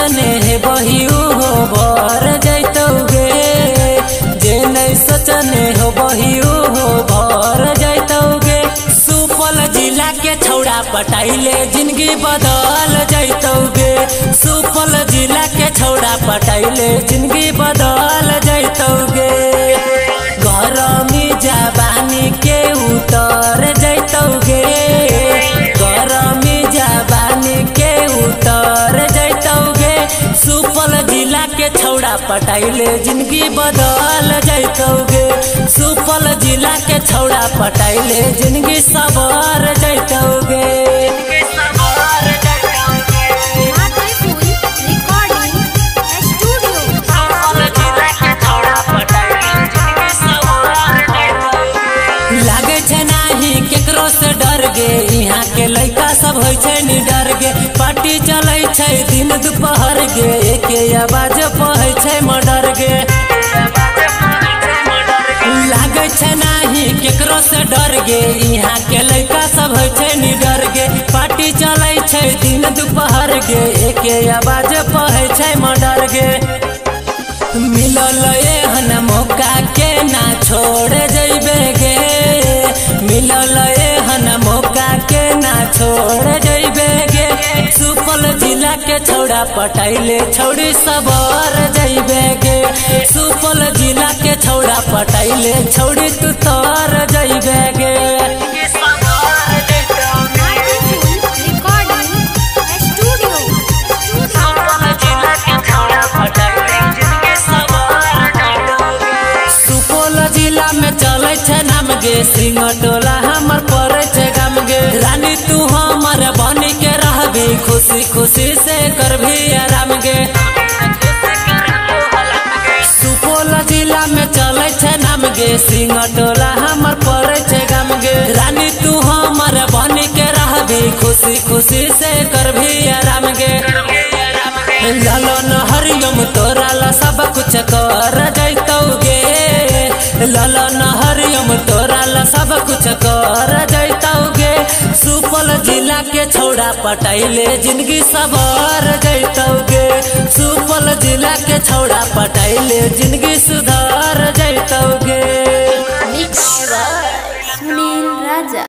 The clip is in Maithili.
सोचने हे बही हो भर जैतौ गे, जे नहीं सोचने हो बही हो भर जैतौ गे। सुपौल जिला के छौड़ा पटाइले जिंदगी बदल जैतौ गे, सुपौल जिला के छौड़ा पटाइले जिंदगी बदल जैतौ गे। गरमी जवानी के उतर जैतौ गे, गरमी जवानी के उतर जैतौ गे। सुपौल जिला के छौड़ा पटाइले जिंदगी बदल जैतौ गे, सुपौल जिला के छौड़ा पटाइले जिंदगी सवर जैतौ गे। लागे छै नाही केकरो से डर गे, यहाँ के लड़का सब होइ छै निडर गे। पार्टी चलै छै दिन दुपहर गे, एके आवाज पहै छै मर्डर गे। लागे छै नाही केकरो से डर गे, यहाँ के लड़का सब होइ छै निडर गे। पार्टी चलै छै दिन दुपहर गे, एके आवाज पहै छै मर्डर गे। मिलल एहन मौका के ना छोड़ जैबे गे, मिलल एहन मौका के ना छोड़ जैबे गे। सुपौल जिला के छौड़ा पटाइले छौड़ी सबर जैबे गे, सुपौल जिला के छौड़ा पटाइले छौड़ी तू तर जैबे गे। जिला में चलै छै नाम गे, सिंह टोला हमर पड़ै छै गाम गे। रानी तू हमर बनी के रहबी, खुशी खुशी से करभी आराम गे। सुपौल जिला में चलै छै नाम गे, सिंह टोला हमर पड़ै छै गाम गे। रानी तू हमर बनी के रहबी, खुशी खुशी से करभी आराम गे। ललन हरियम तोरा ला सब कुछ कर जैतौ गे, ललन हरियम तोरा ला सब कुछ कर जैतौ गे। सुपौल जिला के छौड़ा पटाइले जिंदगी सवर जैतौ गे, सुपौल जिला के छौड़ा पटाइले जिंदगी सुधर जैतौ गे। सुनील राजा।